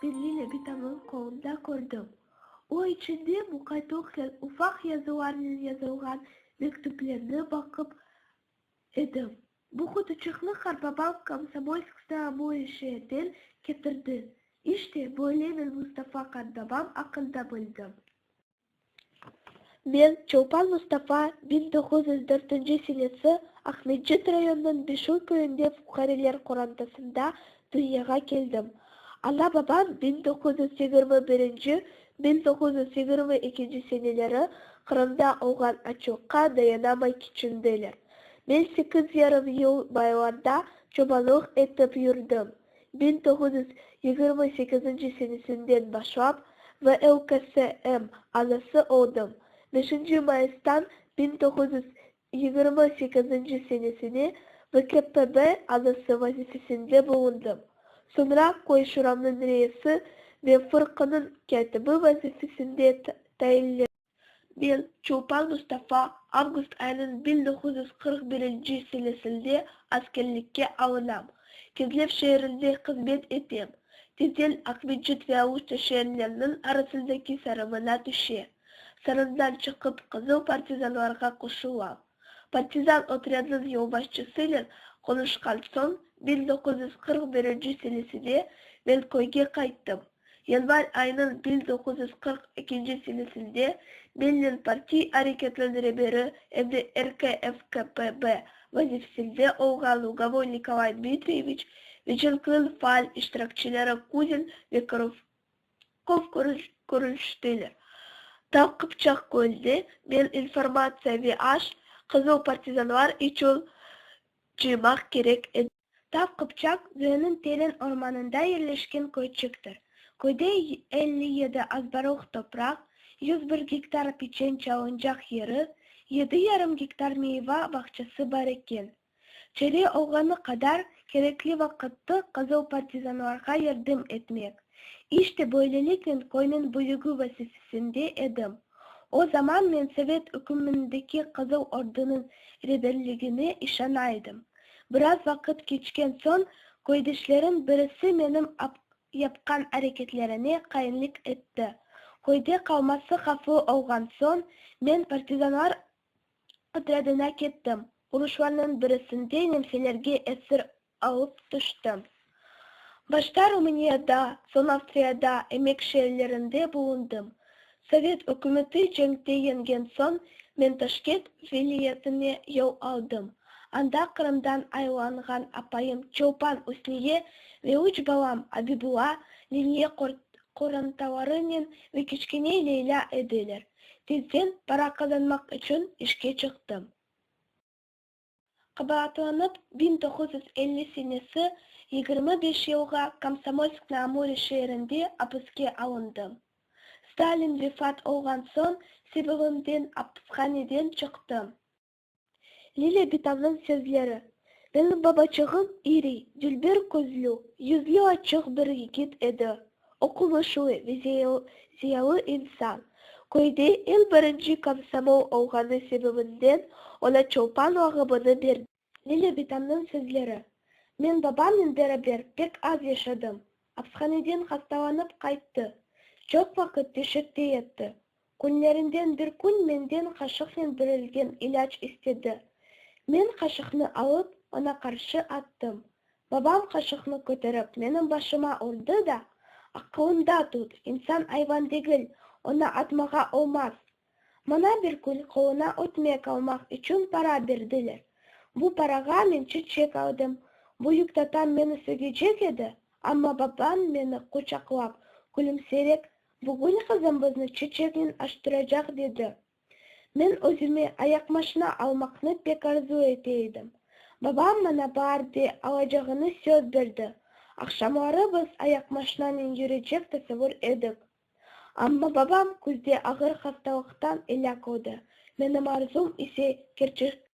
Men Lilâ bitamnıñ qolunda kördim. O, içinde muqaytlıqnen ufaq yazılarnen yazılğan mektüplerni baqıp edim. Bu qutuçıqnı qartbabam Komsomolsk-na-Amure şeerden ketirdi. İşte, böyle men Mustafa qartbabam aqqında bildim. Men, Çolpan Mustafa, 1904 senesi Aqmescit rayonınıñ Beşuy köyünde fuqareler qorantasında dünyağa keldim. Ana-babam 1921, 1922 seneleri Qırımda olğan açlıqqa dayanamay keçindiler. Men sekiz yarım yıl baylarda çobanlıq etip yürdim. 1928 senesinden başlap VLKSM azası oldım. Beşinci mayıstan 1928 senesine VKPB azası vazifesinde bulundım. Soñra köy şuramnıñ reisi ve fırqanıñ kâtibi vazifesinde tayinlendim. Men, Çolpan Mustafa, avgust ayınıñ 1941 senesinde askerlikke alınam. Kezlev şeerinde hızmet etem. Tezden Aqmescit ve Aluşta şeerleriniñ arasındaki sarımına tüşe. Sarımdan çıqıp, qızıl partizanlarğa qoşulam. Partizan otrâdınıñ yolbaşçısınen qonuşqan soñ, 1941 senesinde men köyge qayttım. Yanvar ayınıñ 1942 senesinde mennen partiy areketniñ reberi em de RKFKPB vazifesinde olğan Lugovoy Nikolay Dmitriyeviç ve cenkniñ faal iştirakçileri Kuzin ve Korovkov körüştiler. Tav Qıpçaq köyünde men informatsiya ve aş, qızıl partizanlar içün cıymaq kerek edim. Tav Qıpçaq Zuyeniñ teren ormanında yerleşken köyçiktir. Köyde 57 azbarlıq topraq, 101 gektar piçen çalıncaq yeri, yedi yarım gektar meyva bağçası bar eken. Çare olğanı qadar, kerekli vaqıttı qızıl partizanlarğa yardım etmek. İşte, böyleliknen köyniñ büyügi vazifesinde edim. O zaman men Sovet ükümindeki Qızıl Ordunıñ reberligine işana edim. Biraz vaqıt keçken soñ, köydeşlerim birisi menim yapqan areketlerine hainlik etti. Köyde qalması havflı olğan soñ, men partizanlar otrâdına kettim. Uruşlarnıñ birisinde nemselerge esir alıp tüşti. Başta Ruminiyada, soñ Avstriyada emek şeerlerinde bulundım. Sovet ükümeti cenkte yeñgen soñ, men Taşkent vilâyetine yol aldım. Anda Qırımdan aylanğan apayım Çolpan Üsniye ve üç balam Abibulla, Leniye qorantalarınen ve kiçkene Leylâ ediler. Tezden para qazanmaq içün işke çıqtım. Qabaatlanıp, 1950 senesi 25 yılğa Komsomolsk-na-Amure şeerinde apiske alındım. Stalin vefat olğan soñ, sebebimden apishaneden çıqtım. Lilâ bitamnıñ sözleri, Menim babaçığım iri, dülber közlü, yüzlü açıq bir yigit edi. Oqumışlı ve ziyalı insan. Köyde eñ birinci komsomol olğanı sebebinden oña Çolpan lağabını berdiler. Lilâ bitamnıñ sözleri, Men babamnen beraber pek az yaşadım. Apishaneden hastalanıp qayttı. Çoq vaqıt töşekte yattı. Künlerinden bir kün menden qaşıqnen berilgen ilâc istedi. Men qaşıqnı alıp, oña qarşı attım. Babam qaşıqnı köterip, menim başıma urdı da, Aqılıñda tut, insan ayvan degil, onı atmağa olmaz. Maña bir kün qoluna ötmek almaq içün para berdiler. Bu parağa men çeçek aldım. Büyük tatam meni sögecek edi, amma babam meni quçaqlap, külümsirep, Bugün qızım bizni çeçeknen aştıracaq, dedi. Men özüme ayaqmaşina almaqnı pek arzu ete edim. Babam maña baarde alacağını söz berdi. Aqşamları biz ayaqmaşinanen yürecek tasavur edik. Amma babam küzde ağır hastalıqtan elâk oldı, menim arzum ise kerçekleşmedi.